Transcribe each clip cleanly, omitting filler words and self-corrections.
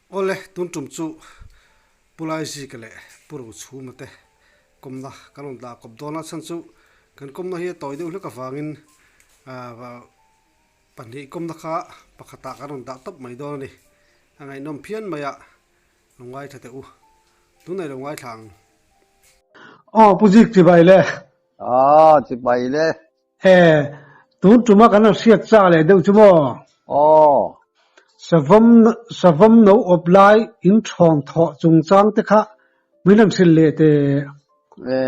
Awle, tun tum chu Pu Laizika leh Pu Rochhuma te kawmna kan rawn dah kawp dawn a, chhan chu kan kawmna hi a tawi deuh hlek avangin pahnih kawmna kha pakhatah kan rawn dah tawp mai dawn a ni. A ngaihnawm phian mai a, lo ngaithla teh u. Tunah i lo ngaithla ang. Aw Pu Zik chibai le. Aw chibai le. E, tun tuma kan han hriat chak leh deuh chu maw? Aw. Savawm savawm no awp lai in thawn thawh chungchang te kha min han hrilh leh teh. E,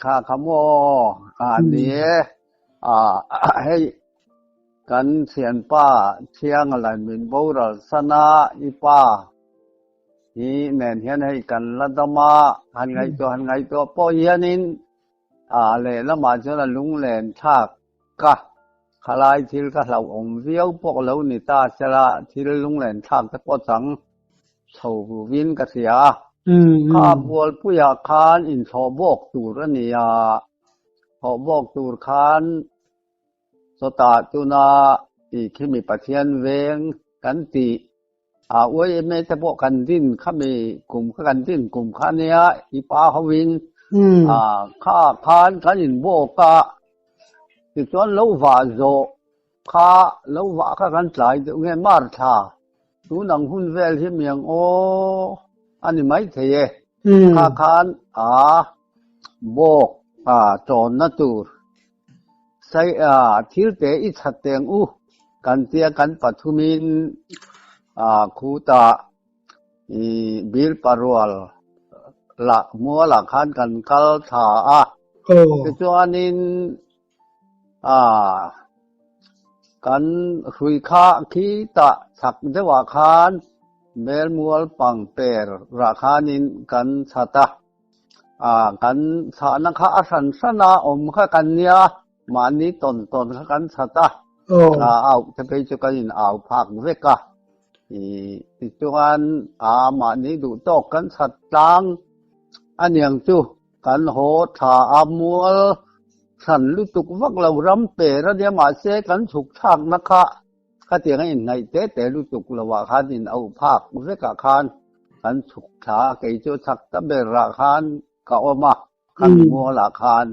kha kha maw? A ni e. A, hei kan thianpa Thianga lai min boral sana i pa hi nen hian hei kan la dam a, han ngaihtuah han ngaihtuah pawh hianin A lehlamah chuan a lunglen thlak ka khalai thil ka hlauhawm viau pawh lo ni ta sela thil lunglen thlak te pawh chang chho vin ka hria a. Kha bualpuiah khan inthlawh bawk tur a ni a, thlawh bawk tur khan chawtah tuna tih khi mi Pathian veng kan tih A YMA te pawh kan din khami kum kha kan din kum kha nia i pa hovin a kha khan kan in bawk a tichuan lo vah zawh kha lo vah kha kan tlai deuh nge mar thla tun ang hun vel hi miang aw a ni mai thei e kha khan a bawk a tawnna tur Sai a thil te i chhat teng u kan tia kan pathumin a khutah i bil parual la mualah khan kan kal thla a. Tichuanin a kan hrui kha khitah chhak deuhah khan Melmual pangper rah khanin kan chhat a. Ah, kan chhahna kha a hran hran a, awm kha kan nia, mahni tawn tawn kha kan chhat a, ah, au te phei chu kan in au phak vek a, i tichuan ah mahni duh tawk kan chhat tlang a niang chu kan haw tha a mual hran lutuk vak lo ram per a nia mahse kan chhuk thlakna kha Khatiang a inhnaih te te lutuk lovah khan in auh phak vekah khan kan chhuk thla a, kei chu chak ta berah khan ka awm a, khami mualah khan.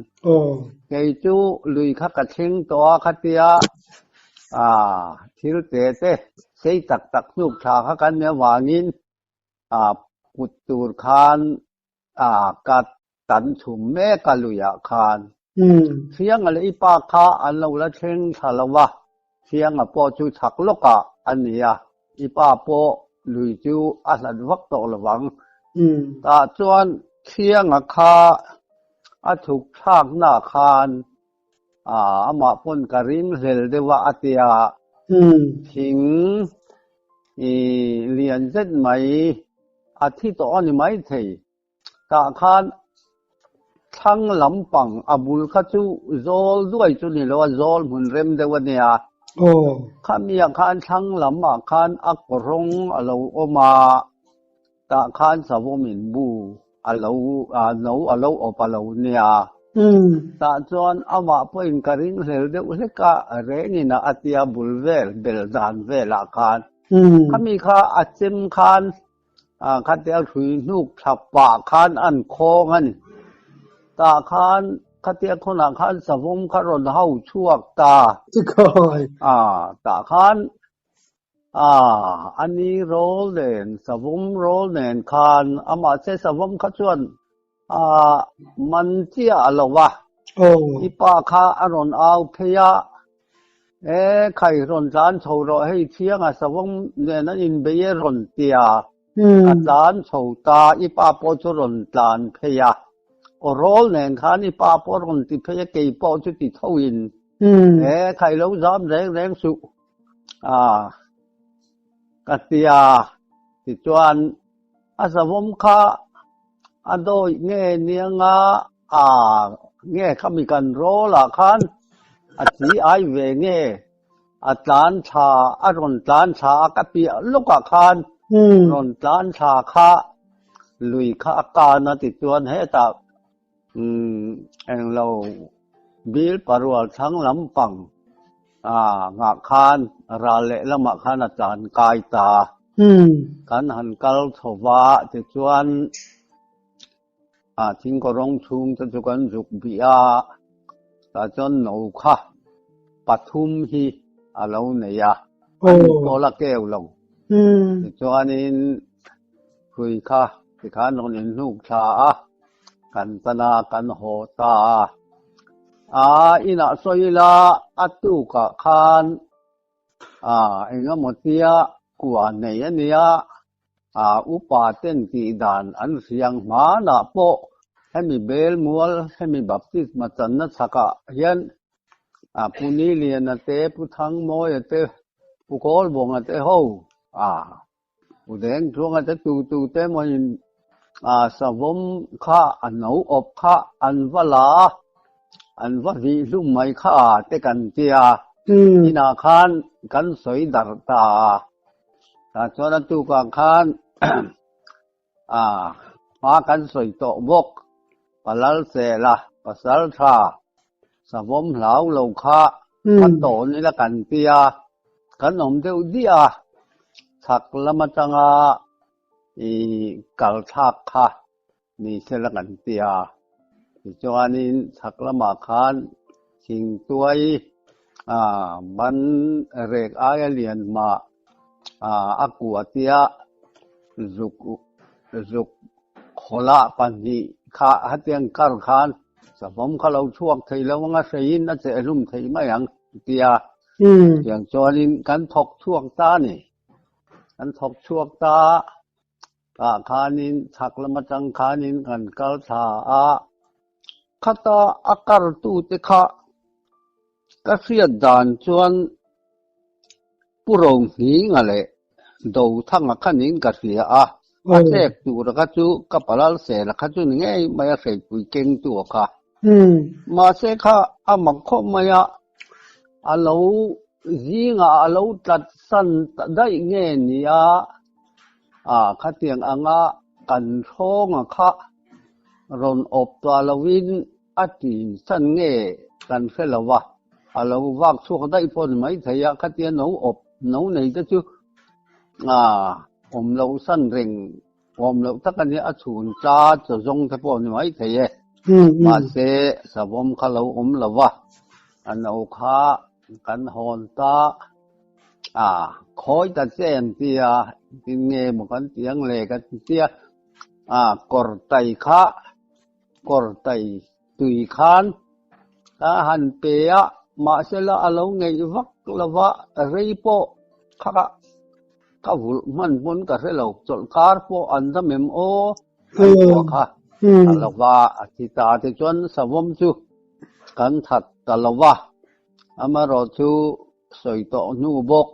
Kei chu lui kha ka thleng tawh a, khatia thil te te sei tak tak hnuk thla kha kan nih avangin put tur khan ka tan chhum mek a luiah khan. Thianga leh i pa kha an lo la thleng thla lo va, Thianga pawh chu chhak lawkah a ni a, i pa pawh lui chu a hlat vak tawh lo vang. Tah chuan Thianga kha a chhuk thlaknaah khan amah pawn ka ring hlel deuh a, a ti a, thing i lian zet mai a thi tawh a ni maithei. Tah khan thlang lampang a bul kha chu zawl duai chu ni lo a, zawl hmun rem deuh a nia. Khamiah khan thlang lamah khan a kawrawng a lo awm a, tah khan savawm in bu a lo no a lo awp a lo nia. Tah chuan amah pawhin ka ringhlel deuh hlek a, rengin a tia bul vel bel dan velah khan. Khami kha a chem khan Ah khatia hrui hnuk thla pah khan an khawng a ni. Tah khan khatia khawnah khan savawm kha rawn hau chhuak ta. Ah tah khan ah a ni rawl nen savawm rawl nen khan amah se savawm kha chuan ah man chiah a lo va. I pa kha a rawn au phei a, E khai rawn tlan chho rawh hei thianga savawm nen an inbei e rawn tia a tlan chho ta i pa pawh chu rawn tlan phei a aw rawl nen khan i pa pawh rawn ti phei a kei pawh chu ti tho in e khai lo zam reng reng suh a ka tia tichuan a savawm kha a dawi nge nianga a nge khami kan rawl ah khan a chi ai ve nge a tlan thla a rawn tlan thla a ka piah lawk ah khan rawn tlan thla kha lui kha a kan a tichuan hetah umm englo bil parual thlang lampang ah ngah khan ral lehlamah khan a tlan kai ta. Kan han kal chho va, tichuan thingkawrawng chhung te chu kan zuk bih a, tah chuan no kha pathum hi a lo nei a, a ni pawh la keu lo. Tichuanin hrui kha tikhan rawn inhnuk thla a, kan tan a, kan haw ta a. A inah sawi ila a tukah khan Ah, engemaw tia kua nei a nia, ah, upa ten tih dan an hriang hmanah pawh hemi bel mual, hemi baptisma channa chhakah hian ah, Pu Niliana te, Pu Thangmawia te, Pu Kawlbawnga te ho, ah, Pu Dengtluanga te tu tu te mawin ah, savawm kha a no awp kha an va la a, An va vih hlum mai kha te kan tia, inah khan kan sawi darh ta a. Tah chuan a tukah khan hma kan sawi tawh bawk. Palal Sela, pasal tha, savawm hlau lo kha ka tawn ila kan tia, kan awm deuh diah a, chhak lam atanga i kal thlak kha. Ni sela kan ti a, tichuanin chhak lamah khan thingtuai ban rek aia lian mah a kua tia zuk zuk khawlah pahnih kha hetiang kar khan savawm kha lo chhuak thei lo anga hreiin a chehhlum thei mai ang tia tiang chuanin kan thawk chhuak ta a ni, kan thawk chhuak ta. Tah khanin chhak lam atang khanin kan kal thla a, khata a kartute kha ka hriat dan chuan Pu Rohninga leh Dothanga khanin ka hria a, a tlek tura kha chu ka palal sela kha chu ni ngei mai a hreipui kengtu a kha. Mahse kha a mak khawp mai a, a lo zingah a lo tlat san ta daih nge nia A khatiang anga kan hrawnga kha rawn awp tuah loin a tin san nge kan hre lo va, a lo vak chhuak daih pawh ni maithei a, khatia no awp no nei te chu a awm loh san reng awm loh tak a nia, a chhun ta chaw zawng te pawh ni maithei e. Mahse savawm kha lo awm lo va, a no kha kan hawn ta. A khawi ta che an ti a, tin nge maw kan ti ang le ka ti a, a kawr tai kha kawr tai tui khan a han pe a, mahsela a lo ngeih vak lo va, rei pawh kha ka vulh hman pawn ka hre lo, chawlhkar pawh an dam em aw an tuah kha a lo va, a ti ta tichuan savawm chu kan that ta lo va, amaherawhchu Sawi tawh hnu bawk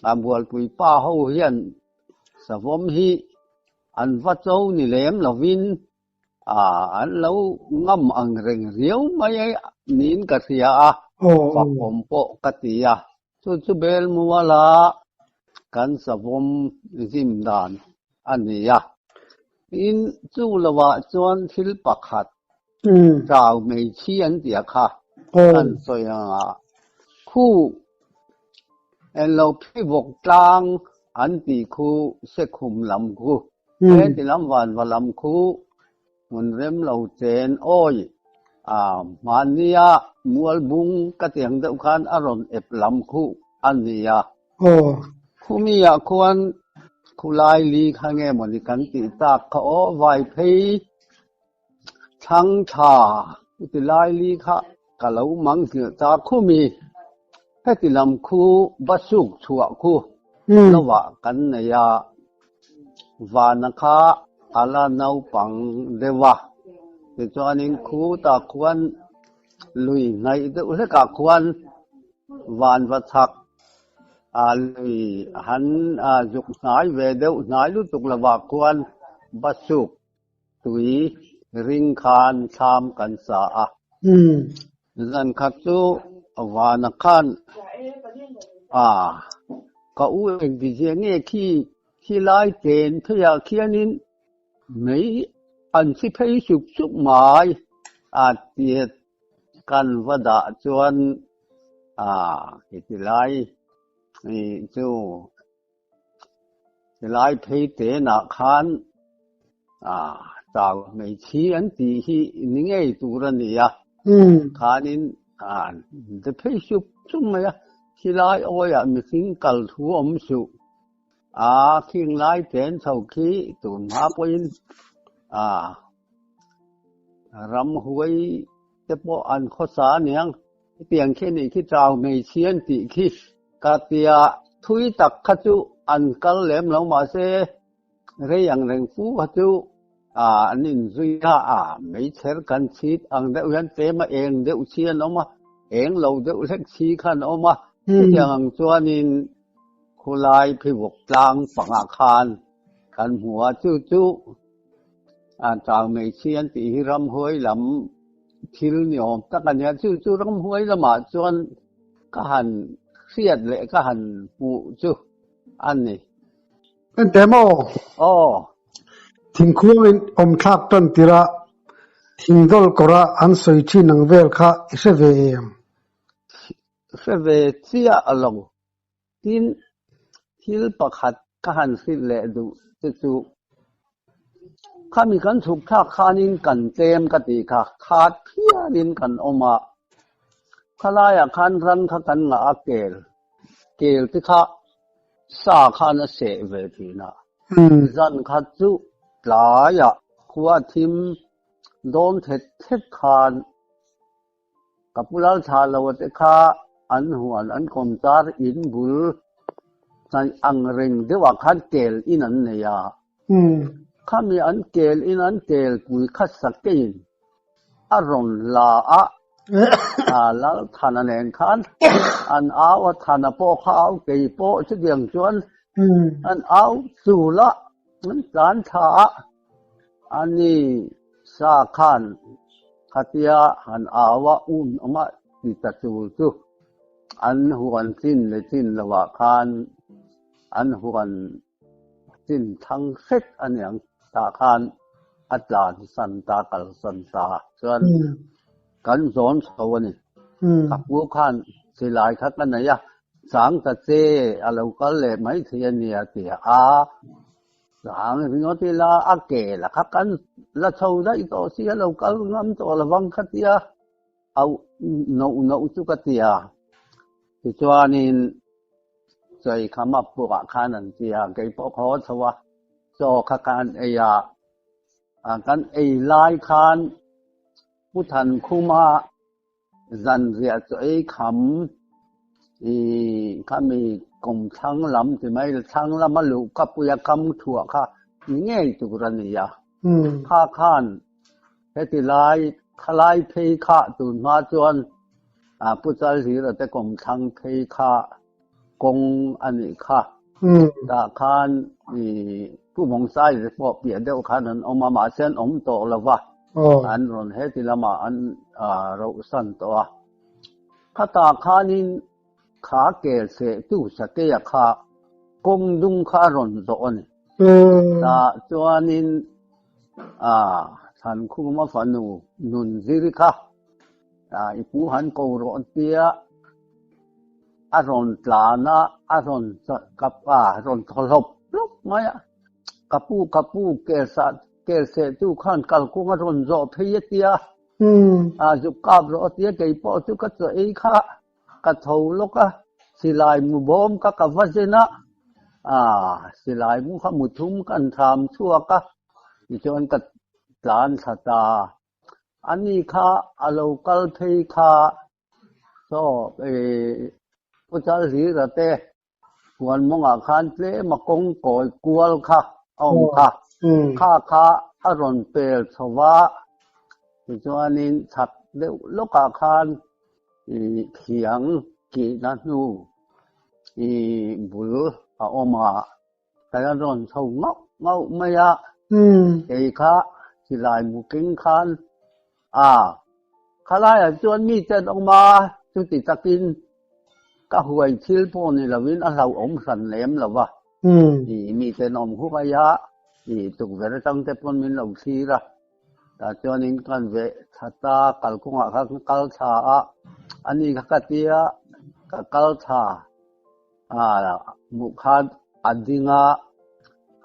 a bualpui pa ho hian savawm hi an va cho ni lem lovin an lo ngam ang reng riau mai niin ka hria a, fak awm pawh ka ti a. Chu chu bel muala kan savawm zim dan a ni a. Tin, chu lovah chuan thil pakhat Chau hmeichhi an tih a kha kan sawi ang a, khu englo phivawk tlang an tih khu sekhum lam khu, heti lam vanva lam khu hmun rem lo chen awi a hmannia mualbung ka ti ang deuh khan a rawn ep lam khu a ni a. Khumi ah khuan khulai li kha nge mawni kan tih tak kha aw vai phei Thlang tha ti lai li kha ka lo mang nghilh ta khum i, heti lam khu va suk chhuah khu lovah kan nei a, vana kha a la naupang deuh a, tichuanin khu tah khuan lui hnaih deuh hlekah khuan van va chhak a lui han zuk hnai ve deuh hnai lutuk lovah khuan va suk Tui ring khan thlam kan sa a. Zan khat chu vana khan a ka u engtizia nge khi khi lai chen pheiah khianin mei an si phei sup sup mai a tiat kan va dah chuan a heti lai chu. Helai phei tenah khan chau hmeichhi an tih hi ni ngei tur a ni a, khanin de phei sup sup mai a, khilai awiah mihring kal thu awm suh a, khing lai ten chho khi tun hma pawhin ramhuai te pawh an khawsa aniang. Hetiang khi anih khi chau hmeichhi an tih khi ka tia thui tak kha chu an kal lem lo mahse rei ang reng fu kha chu an inzui a, a meichher kan chhit ang deuh hian tlem a eng deuh chi an awm a, eng lo deuh hlek chi kha an awm a, chutiang ang chuanin khulai phivawk tlang pangah khan kan hmu a, chu chu chau hmeichhi an tih hi ramhuai lam Thil ni awm tak a nia, chu chu ramhuai lamah chuan ka han hriat leh ka han hmuh chu a ni. Ente maw? Aw. Thingkhuang in awm thlak tan tirh a, thingdawl kawra an sawi thin ang vel kha i hre ve em? Hre ve chiah lo. Tin, thil pakhat ka han hrilh leh duh te chu, khami kan chhuk thlak khanin kan tlem ka tih kha, khat phianin kan awm a, khalaiah khan ran kha kan ngah a, kel, kel te kha sa khan a seh ve thin a, zan khat chu tlaiah khua thim dawn thet thet khan Ka pu lal tha lo te kha an huan an kawmchar in bul hnaih ang reng deuh ah khan kel in an nei a. Khami an kel in an kel pui kha sakein a rawn la a, lal Thana nen khan an au a, Thana pawh kha au kei pawh chutiang chuan an au chul a, an tlan thla a. Ani sa khan khatia han au a un awm a ti ta chul chu an huan chin leh chin lovah khan an huan chin thang hret a niang tah khan a tlan san ta kal san ta chuan kan zawn chho a ni. Ka pu khan silai kha ka nei a, chang ta che a lo kal leh maithei a nia ti a. Chang ringawt ila a ke la kha kan la chho daih tawh si a lo kal ngam tawh lovang kha tia auh noh noh chu ka ti a. Tichuanin chawi kha map buakah khan an ti a, kei pawh ka haw chho a, chaw kha kan ei a, kan ei lai khan Pu Thankhuma Zanriah chu ei kham i khami kum thlang lam ti mai thlang lama luh ka puia kam thuah kha ni ngei tur a ni a. Kha khan heti lai khalai phei kha tun hma chuan Pu Chalhira te kum thlang phei kha kawng a nih kha. Tah khan i Pu Mawngsai te pawh piah deuh khan an awm a, mahse an awm tawh lo va, an rawn heti lamah an rohsan tawh a. Khatah khanin kha kel sehtu Sakeia kha kawng dung kha a rawn zawh a ni. Tah chuanin Thankhuma fanu Nunziri kha i pu han ko rawh tia a rawn tlan a, a rawn kap a, a rawn thaw hlawp hlawp mai a, ka pu ka pu kel sah kel seh tu khan kalkawng a rawn zawh phei a tia, a zuk kap rawh a tia, kei pawh chu ka chaw ei kha ka tho lawk a, silai mu bawm kha ka va zen a, a silai mu kha mu thum kan tham chhuak a, tichuan ka tlan thla ta, ani kha a lo kal phei kha Saw Pu Chalhlira te huan mawngah khan tlem a kawng kawi kual kha a awm kha. Kha kha a rawn pel chho va, tichuanin chhak deuh lawkah khan thiang kihna hnu bul a awm a. Kan a rawn chho ngauh ngauh mai a, kei kha silai mu keng khan a khalaiah chuan mi te an awm a, chuti takin ka huai thil pawh ni lovin a hlauhawm hran lem lo va, mi te an awm huk ai a, tukverh atang te pawn min lo thlir a, tah chuanin kan veh that a, kalkawngah khan ka kal thla a, ani kha ka tia ka kal thla. Hmuh khan a ding a,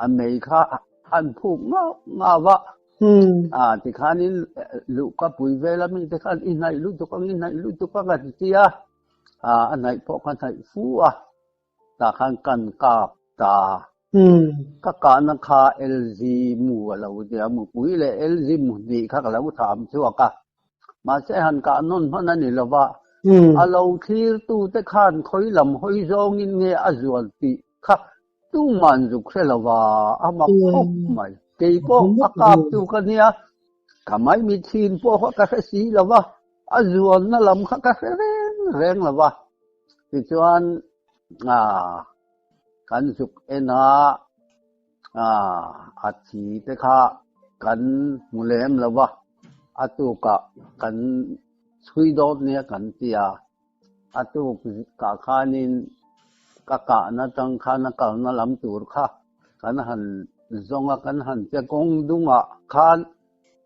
A mei kha an phuk ngau ngau a. A tikhanin luhka pui vel ami te khan i hnaih lutuk ang i hnaih lutuk ang a ti ti a. A a hnaih pawh ka hnaih fu a. Tah khan kan kap ta. Ka kahna kha LG mu a lo nia, mupui leh LG mu hnih kha ka lo tham chhuak a. Mahse han kah nawn hman a ni lo va, a lo thlirtute khan khawi lam hawi zawngin nge a zual tih kha tuman zuk hre lo va, a mak khawp mai. Kei pawh a kaptu ka nia, ka maimi thin pawh kha ka hre si lo va, a zualna lam kha ka hre reng reng lo va. Tichuan, kan zuk en a, a thi te kha kan hmu lem lo va, a tukah kan chhui dawn nia kan ti a, a tukah khanin ka kahna tang khan a kalna lam tur kha kan han zawng a, kan han che kawng dungah khan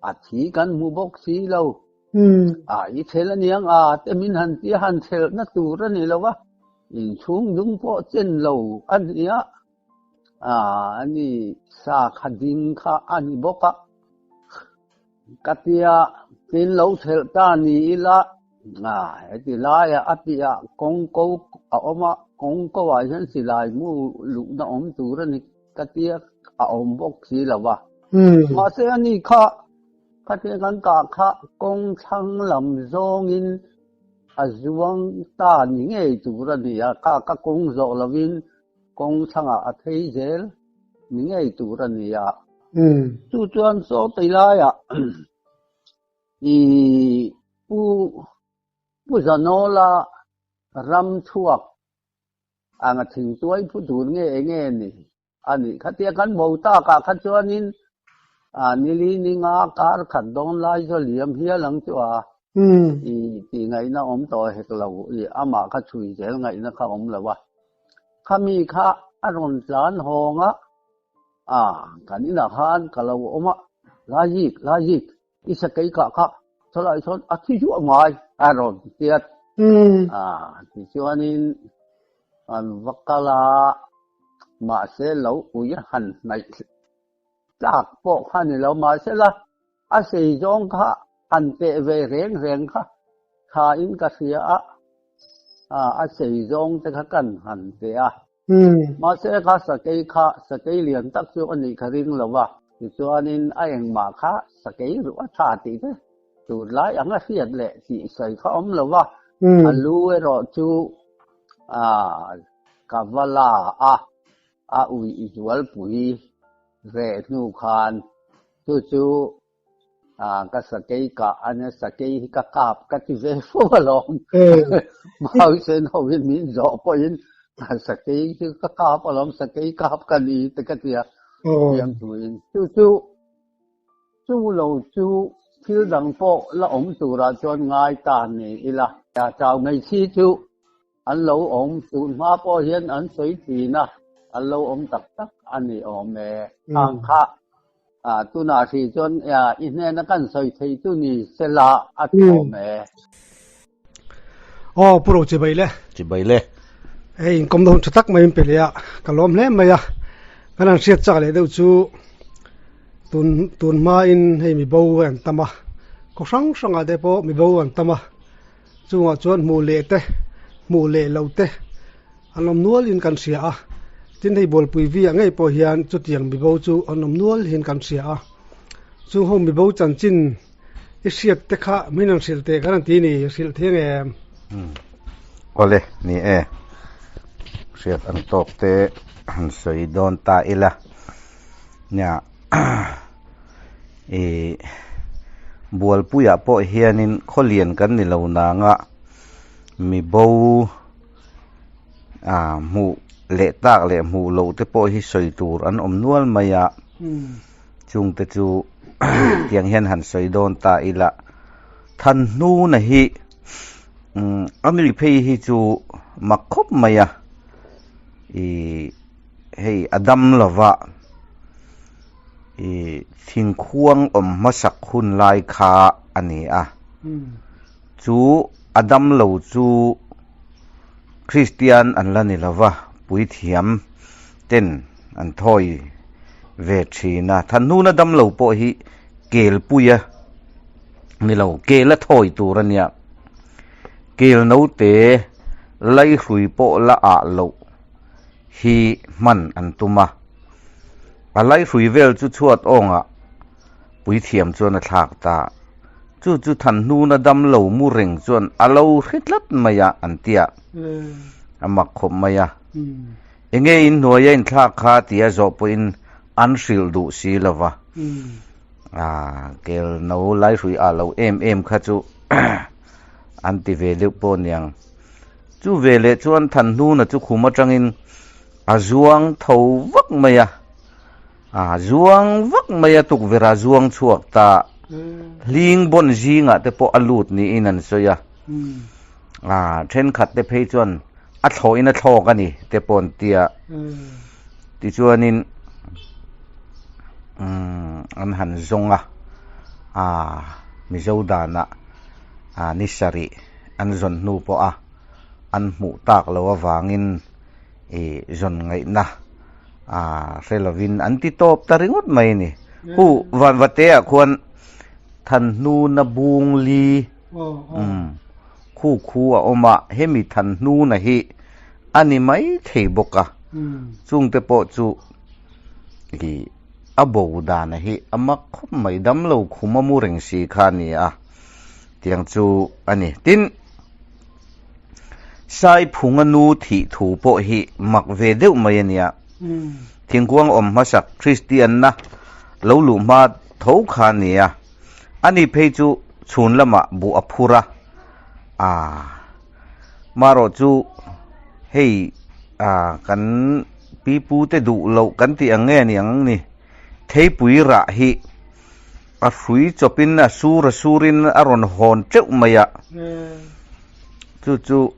a thi kan hmu bawk si lo. A i chhel aniang a te min han tia han chhelhna tur a ni lo va, inchhung dung pawh chen lo a nia. A ani sa kha ding kha a ni bawk a. Ka tia tin lo chhelh ta ni ila, a heti laia a piah kawng ko a awm a, kawng ko ah hian silai mu luhna awm tur a ni ka tia a awm bawk si lo va. Mahse ani kha khatia kan kah kha kawng thlang lam zawngin a zuang ta ni ngei tur a ni a, kha ka kawng zawh lovin kawng thangah a phei zel ni ngei tur a ni a. Chu chuan saw tei laiah i Pu Pu Zanawla ram chhuak anga thingtuai phu tur nge enge ni a nih khatia kan bo takah kha chuanin a nili ninga kar khat dawn lai chu a liam hial ang chu a i tih ngaihna awm tawh hek lo i amah kha chhui zel ngaihna kha awm lo a. Khami kha a rawn tlan hawng a, a kan inah khan ka lo awm a, Lazik, Lazik, i sakei kah kha chawlai sawn a thi zuah ngai a rawn ti a. A tichuanin an va kal a, mahse lo ui a han hnaih tlak pawh kha ni lo, mahsela a sei zawng kha han teh ve reng reng kha thain ka hria a, a sei zawng te kha kan han teh a. Mahse kha sakei kha sakei lian tak chu a nih ka ring lo va, tichuanin a engmah kha sakei ruh a tha tih te tur lai anga hriat leh tih sawi kha awm lo va, a lu erawh chu ka va la a, a uih zualpui reh hnu khan chu chu ka sakei kah a nia, sakei hi ka kap ka ti ve fo alawm. Mausen hovin min zawh pawhin sakei hi ka kap alawm, sakei kap ka ni te ka ti a, fiamthuin. Chu chu chu lo chu thil dang pawh la awm turah chuan ngai ta ni ila. Chau mai si chu An lo awm tun hma pawh hian an sawi thin a, an lo awm tak tak a ni awm e. Khang kha tunah hrih chuan i hnena kan sawi thei chu ni sela a ti awm e. Aw Pu Ro Chibai le. Chibai le. Hei inkawmna hun tha tak mai min pe leh a, ka lawm hle mai a. Kan han hriat chak leh deuh chu tun tun hmain hei mibo an tam a, khaw hrang hrangah te pawh mibo an tam a. Chungah chuan hmuh leh te, hmuh leh lo te an awm nual in kan hria a. Tin hei Bualpui vi ah ngei pawh hian chutiang mibo chu an awm nual hian kan hria a. Chung ho mibo chanchin i hriat te kha min han hrilh teh kan han ti ni, hrilh thei ang em? Umm awle ni e, hriat ang tawk te han sawi dawn ta ila. Nia ih Bualpuiah pawh hianin khawlian kan ni lo nanga mibo ah hmuh leh tak leh hmuh loh te pawh hi sawi tur an awm nual mai a chungte chu tiang hian han sawi dawn ta ila Thanhnuna hi umm a mi phei hi chu mak khawp mai a ih. Hei a dam lova ih thingkhuang awm hmasak hun lai kha a ni a chu a dam lo chu Kristian an la ni lova puithiam ten an thawi. ve thin a. Thanhnuna damlo pawh hi kelpuia ni lo, kel a thawi tur a nia. Kel note laihrui pawh la ah loh hi hman an tum a. A laihrui vel chu chhuat awngah puithiam chuan a thlak ta. Chu chu Thanhnuna damlo mu reng chuan a lo hre tlat mai a an ti a. A mak khawp mai a. Enge in hnuaia inthlak kha tia zawh pawhin an hrilh duh si lo va. Kel no laihrui ah lo em em kha chu an ti ve deuh pawh aniang. Chu veleh chuan Thanhnuna chu khum atangin a zuang tho vak mai a. A zuang vak mai a, tukverh a zuang chhuak ta. Hling bawn zingah te pawh a lut niin an sawi a. Thenkhat te phei chuan a thlawhin a thlawk a ni te pawh an ti a. Tichuanin an han zawng a, Mizo danah ni sarih an zawn hnu pawha an hmuh tak loh avangin zawn ngaihna hre lovin an ti tawp ta ringawt mai a ni. Hu Vanvatea khuan Thanhnuna bung li Khu khu a awm a, hemi Thanhnuna hi a ni mai thei bawk a, chungte pawh chu a bo dana hi a mak khawp mai, damlo khum a mu reng si kha a ni a, tiang chu a ni. Tin, Saiphunga nu thih thu pawh hi mak ve deuh mai a nia. Thingkuang awm hmasak Kristianna lo luh hma tho kha a ni a. Ani phei chu chhun lamah buh a phur a, aah marawh chu hei aah kan pipu te duh loh kan tih ang nge ni ang ni, theipui rah hi a hrui chawpin a sur a surin a rawn hawn teuh mai a, chu chu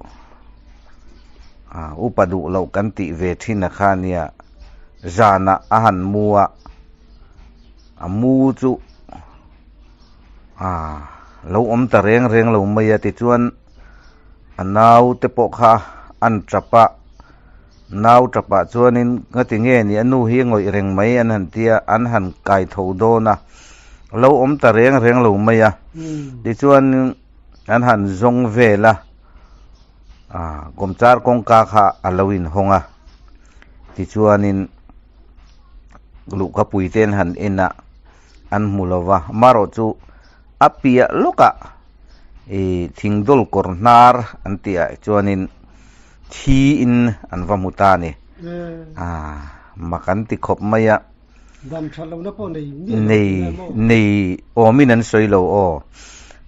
aah upa duh loh kan tih ve thin a kha nia, zanah a han mu a. A mu chu aaa lo awm ta reng reng lo mai a tichuan a nau te pawh kha an tap a nau tap ah chuanin ngati nge ni a nu hi a ngawih reng mai an han tia an han kai tho dawn a lo awm ta reng reng lo mai a tichuan an han zawng vel a aaa kawmchar kawngka kha a lo inhawng a tichuanin. Luhkapui te an han en a, an hmu lo va, amaherawh chu a piah lawkah ih thing dawl kawr hnar an tih ah chuanin thi in an va hmu ta a ni. Aaa mak an ti khawp mai a. Nei nei awmin an sawi lo aw.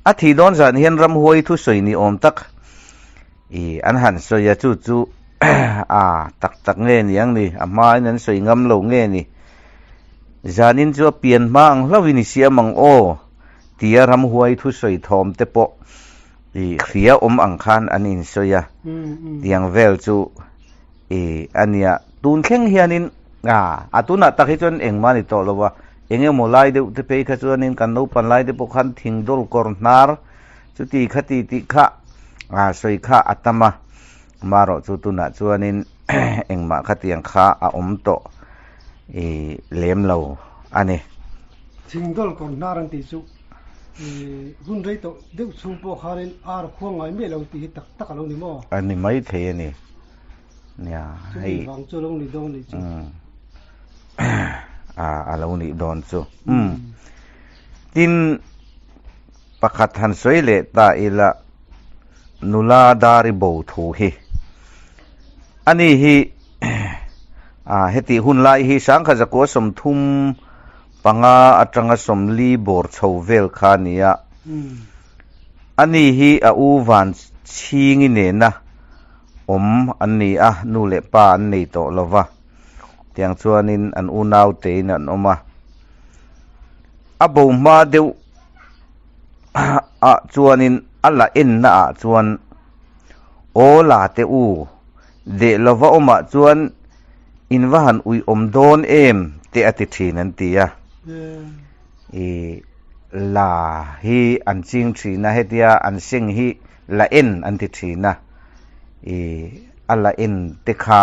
A thih dawn zan hian ramhuai thusawi ni awm tak Ih, an han sawi a, chu chu a tak tak nge ni ang ni, a hmain an sawi ngam lo nge ni. Zanin chu a pian hma ang hlauhin i siam ang aw, tia ramhuai thusawi thawm te pawh ih hria awm ang khan an insawi a, tiang vel chu ih a nia. Tun thleng hianin a, a tunah tak hi chuan engmah a ni tawh lo a, eng emaw lai deuh te phei kha chuanin kan naupan lai te pawh khan thingdawl kawr hnar Chuti kha ti tih kha a sawi kha a tam a, amaherawh chu tunah chuanin engmah khatiang kha a awm tawh i lem lo a ni. Thingdawl kawr hnar an tih chu i hun rei tawh deuh chhung pawh khanin ar khuang ngai miah lo tih hi tak tak a lo ni maw? A ni maithei a ni. Nia hei. Chumi vang chu a lo ni dawn a nih chu. A lo nih dawn chu. Tin. Pakhat han sawi leh ta ila, nula Dari bo thu hi. Ani hi hetih hun lai hi Sangkha zakua 35 atanga 40 bawr chho vel kha a ni a. Ani hi a u van chhingi nena awm an ni a, nu leh pa an nei tawh lo va. Tiang chuanin an unau tein an awm a. A bo hma deuh ah chuanin a la enna ah chuan aw la teh u deh lova awmah chuan in va han ui awm dawn em te a ti thin an ti a. Ih la hi an ching thin a hetia an seng hi la en an ti thin a. Ih a la en te kha.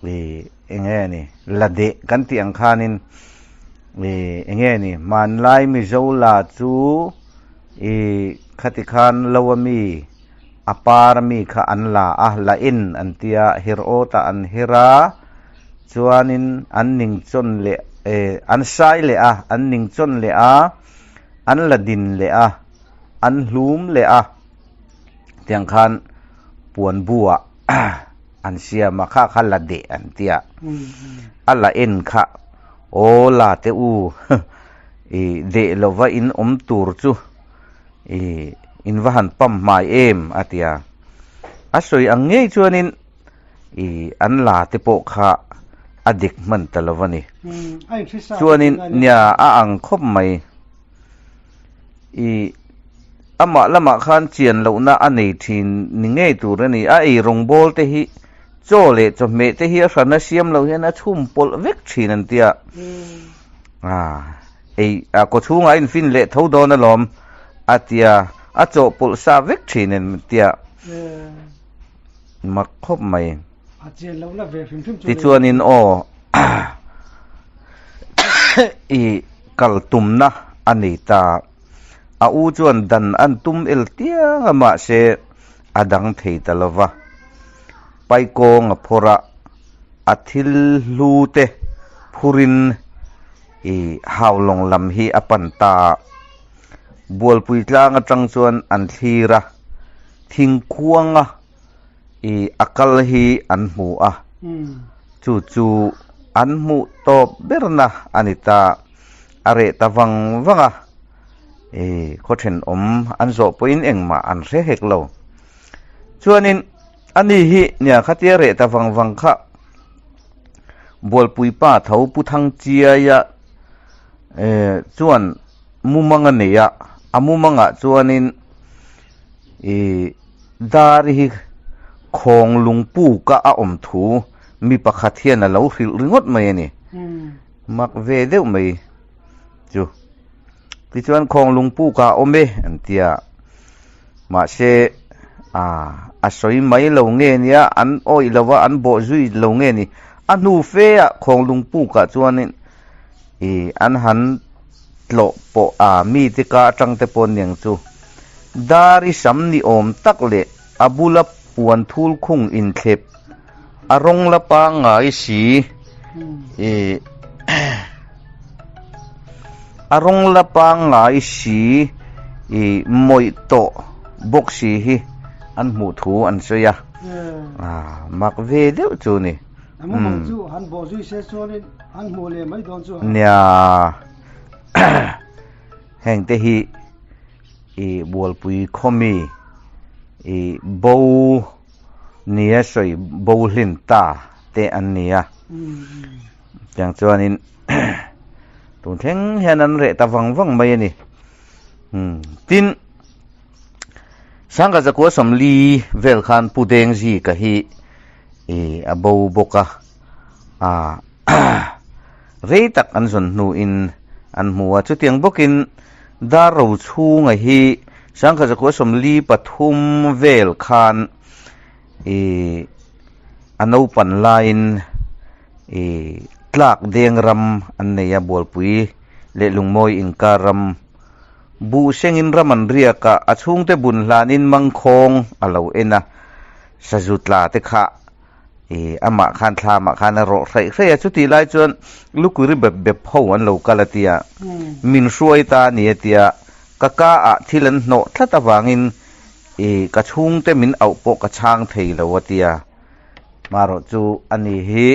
I enge ni la deh kan tih ang khanin i enge ni hmanlai Mizo la chu i khati khan lo a mi a par a mi kha an la a, la en an tia her awt ah an her a chuanin an ning chawn leh an sai leh a an ning chawn leh a an la din leh a an hlum leh a tiang khan puan bu ah an siam a kha kha la deh an tia a la en kha aw la te u i deh lova in awm tur chu i in va han pam hmai em a tia a sawi ang ngei chuanin i an la te pawh kha a dek hman ta lo a ni chuanin nia a ang khawp mai. I amah lamah khan chian lohna a nei thin ni ngei tur a ni. A ei rawngbawl te hi chaw leh chawhmeh te hi a hrana siam loh hian a chhum pawlh vek thin an tia. Ah, ei a kaw chhungah a infin leh tho dawn alawm a tia, a chawhpawlh sa vek thin an tia. Mak khawp mai. Tichuanin aw i kal tumna a nei ta. A u chuan dan an tum el tiang a mahse a dang thei ta lo va. Paikawng a phawrh a, a thil hlu te phurin i haulawng lam hi a pan ta. Bualpui tlang atang chuan an thlir a, thingkhuanga I a kal hi an hmu a, chu chu an hmuh tawp berna a ni ta. A reh ta vang vang a, i khaw thenawm an zawh pawhin engmah an hre hek lo. Chuanin ani hi nia khatia reh ta vang vang kha Bualpui pa tho Pu Thangchiaia chuan mumang a nei a, a mumangah chuanin i Dar hi khawng lungpuka a awm thu mi pakhat hian a lo hrilh ringawt mai a ni. Mak ve deuh mai chu. Tichuan khawng lungpuka a awm e an ti a, mahse a sawi mai lo nge nia an awih lo va an bawh zui lo nge ni. A hnu fe ah khawng lungpukah chuanin ih an han tlawh pawh a mite ka atang te pawh niang chu dar i sam ni awm tak leh a bula puan thul khung inthlep a rawng la pangngai si ih a rawng la pangngai si ih mawih tawh bawk si hi an hmuh thu an sawi a mak ve deuh chu ni. Nia heng te hi ih bualpui khawmi ih bo nia sawi bo hlin ta te an ni a tiang chuanin tun thleng hian an reh ta vang vang mai a ni tin sangha zakua sawmli vel khan Pu Dengzika hi. Ih a bo bawk a, ah rei tak an zawn hnuin an hmu a, chutiang bawkin dar ro chhunga hi sangkhat zakua sawmli pathum vel khan ih a naupan laiin ih tlak deng ram an nei a bualpui leh lungmawi inkar ram buh sengin ram an riak a, a chhungte bun hlanin mangkhawng a lo en a. Sazu tla te kha ih amah khan thlamah khan a rawh hraih hraih a, chutih lai chuan lukuri bep bep ho an lo kal a tia, min hruai ta a ni a tia, ka ka ah thil an hnawh tlat avangin ih ka chhungte min auh pawh ka chhang thei lo a tia, marawh chu a ni hi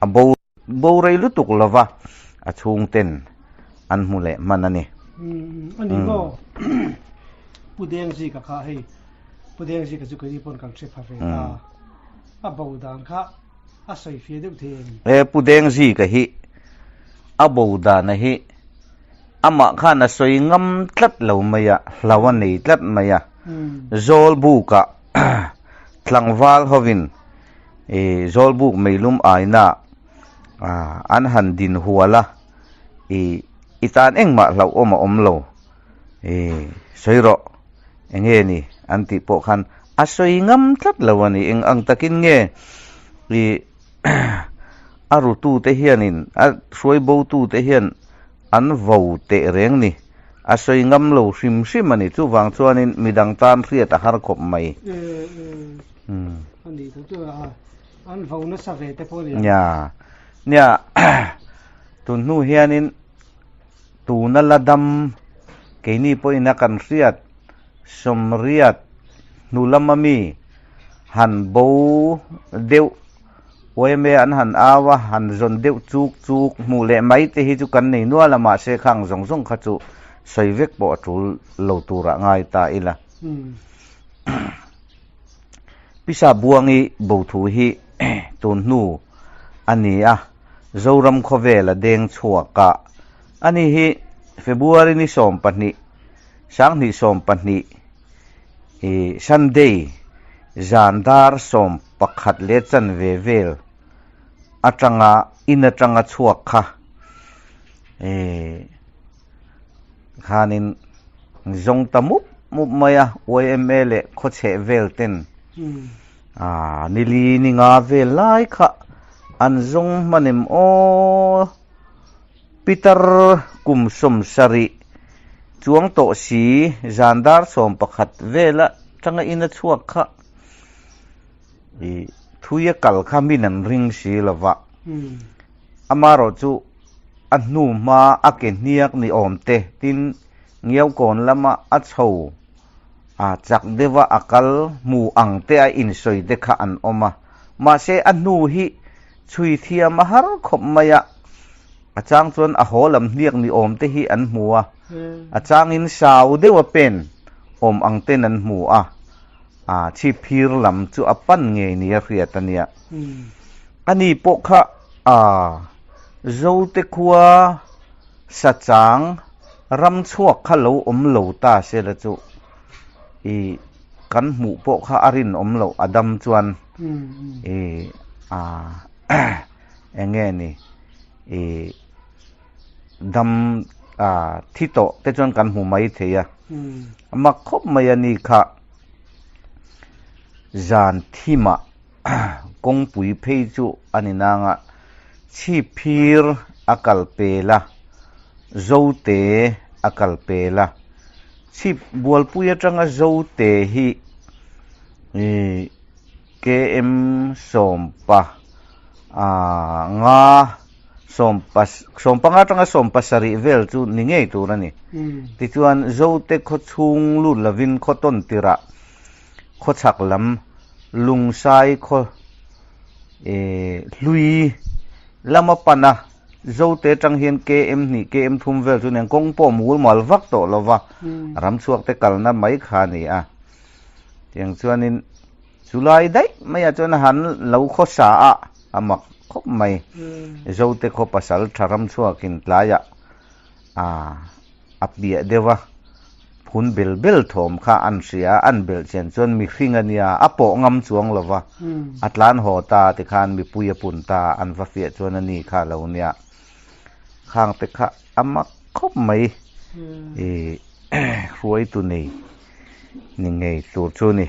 a bo. Bo rei lutuk lova a chhungten an hmu leh hman a ni. A ni maw? Pu Dengzika kha hei, Pu Dengzika chu keini pawn kan hre pha ve ta. A bo dan kha a sawi fia deuh thei em? E, Pu Dengzika hi a bo dana hi amah khan a sawi ngam tlat lo mai a, hlau a nei tlat mai a. Zawlbukah tlangval hovin ih zawlbuk meilum aina ah an han din hual a ih i tan engmah hlauhawm a awm lo ih sawi rawh eng nge ni an tih pawh khan a sawi ngam tlat lo a ni eng ang takin nge ih. A rutute hianin, a hruai botute hian an vo teh reng ni. A sawi ngam lo hrim hrim a ni. Chuvang chuanin midang tan hriat a har khawp mai. Nia, nia, tun hnu hianin tuna la dam keini pawhin a kan hriat sawmriat hnu lama mi han bo deuh Uaime an han au a, han zawn deuh chuk chuk hmuh leh mai te hi chu kan nei nual a, mahse khang zawng zawng kha chu sawi vek pawh a tul lo turah ngai ta ila. Pisa Buangi bothu hi tun hnu a ni a, Zoram khawvela deng chhuak a, ani hi February ni 12, 2012 I Sunday zan dar 11 leh chanve vel atanga in atanga chhuak kha i khanin zawng ta mup mup mai a yma leh khawchheh vel ten ah nili ni nga vel lai kha an zawng hman em aw. Peter kum 70 chuang tawh si zan dar 11 vela tanga in a chhuak kha i thui a kal kha min an ring si lova. Amaherawh chu a hnu hma a ke hniak ni awm te tin Ngiaukawn lama a chho a chak deuha a kal hmu ang te a insawi te kha an awm a. Mahse a hnu hi Chhui thiam a har khawp mai a, a chang chuan a haw lam hniak ni awm te hi an hmu a, a changin sau deuh a pen awm ang ten an hmu a, a chhip phir lam chu a pan ngei ni a hriat a nia. Ani pawh kha a Zote khua sachang ram chhuak kha lo awm lo ta se la chu i kan hmuh pawh kha a rinawm loh a dam chuan. I a eng nge ni i dam a thi tawh te chuan kan hmu mai thei a a mak khawp mai a ni kha zan thimah kawngpui phei chu a ni nang a chhip phir a kal pel a zote a kal pel a chhip bualpui atanga zote hi. Ih KM sawmpa ah nga sawmpa sawmpanga atanga 17 vel chu ni ngei tur a ni. Tichuan Zote khaw chhung lut lovin khaw tawn tirah khaw chhak lam Lungsai khaw ih hlui lama pan a Zote atang hian KM hnih KM thum vel chu nen kawng pawh mul mal vak tawh lova ram chhuak te kalna mai kha a ni a. Tiang chuanin chulai daih maiah chuan a han lo khawsa a, a mak khawp mai. Zote khaw pasal tha ram chhuakin tlaiah a piah deuh a, phun bel bel thawm kha an hria a, an belh chian chuan mihring a nia, a pawh ngam chuang lo va, a tlan haw ta tikhan mipui a pun ta, an va fiah chuan a ni kha a lo nia. Khangte kha a mak khawp mai i hruaitu nei. ni ngei tur chu ni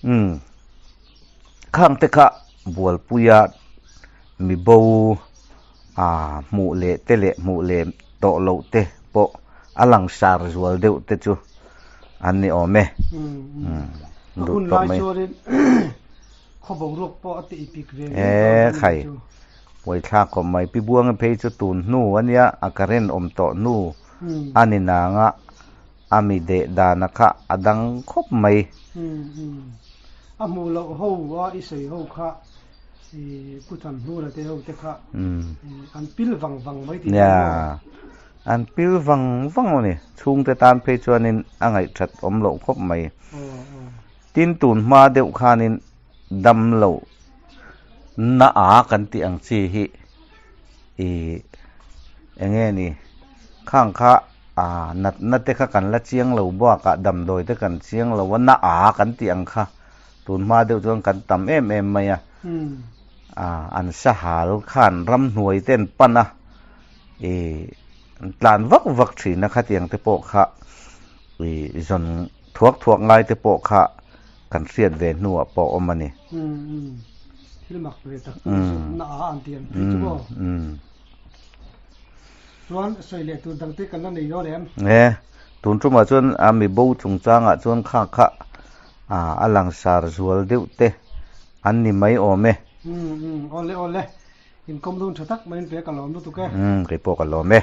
umm khang te kha bualpuia mi bo ah hmuh leh te leh hmuh leh tawh loh te pawh a lang sar zual deuh te chu an ni awm e umm duh tawp mai e khai buaithlak khawp mai pi buanga phei chu tun hnu ania a current awm tawh hnu a ni nang a. A mi deh dana kha a dang khawp mai. A hmuh loh ho a i sawi ho kha i Pu Thanhnura te ho te kha an pil vang vang mai tih Nia, an pil vang vang a ni. Chhungte tan phei chuanin a ngaihthat awm loh khawp mai. Tin tun hma deuh khanin dam loh na a kan tih ang chi hi i eng nge ni khang kha Ah, natna te kha kan la chiang lo bakah damdawi te kan chiang lo a, na a kan tih ang kha tun hma deuh chuan kan tam em em mai a. Ah, an sahal khan ramhnuai te an pan a, ih an tlan vak vak thin a khatiang te pawh kha ih zawn thuak thuak ngai te pawh kha kan hriat ve hnuah pawh awm a ni. Thil mak ve tak chu na a an ti an phei chu maw? Chuan sawi leh tur dang te kan la nei dawn em? E, tun tumah chuan a mi bo chungchangah chuan kha kha a langsar zual deuh te an ni mai awm e. Awle awle, inkawm dawn tha tak maiin pe ka lawm lutuk e. Kei pawh ka lawm e.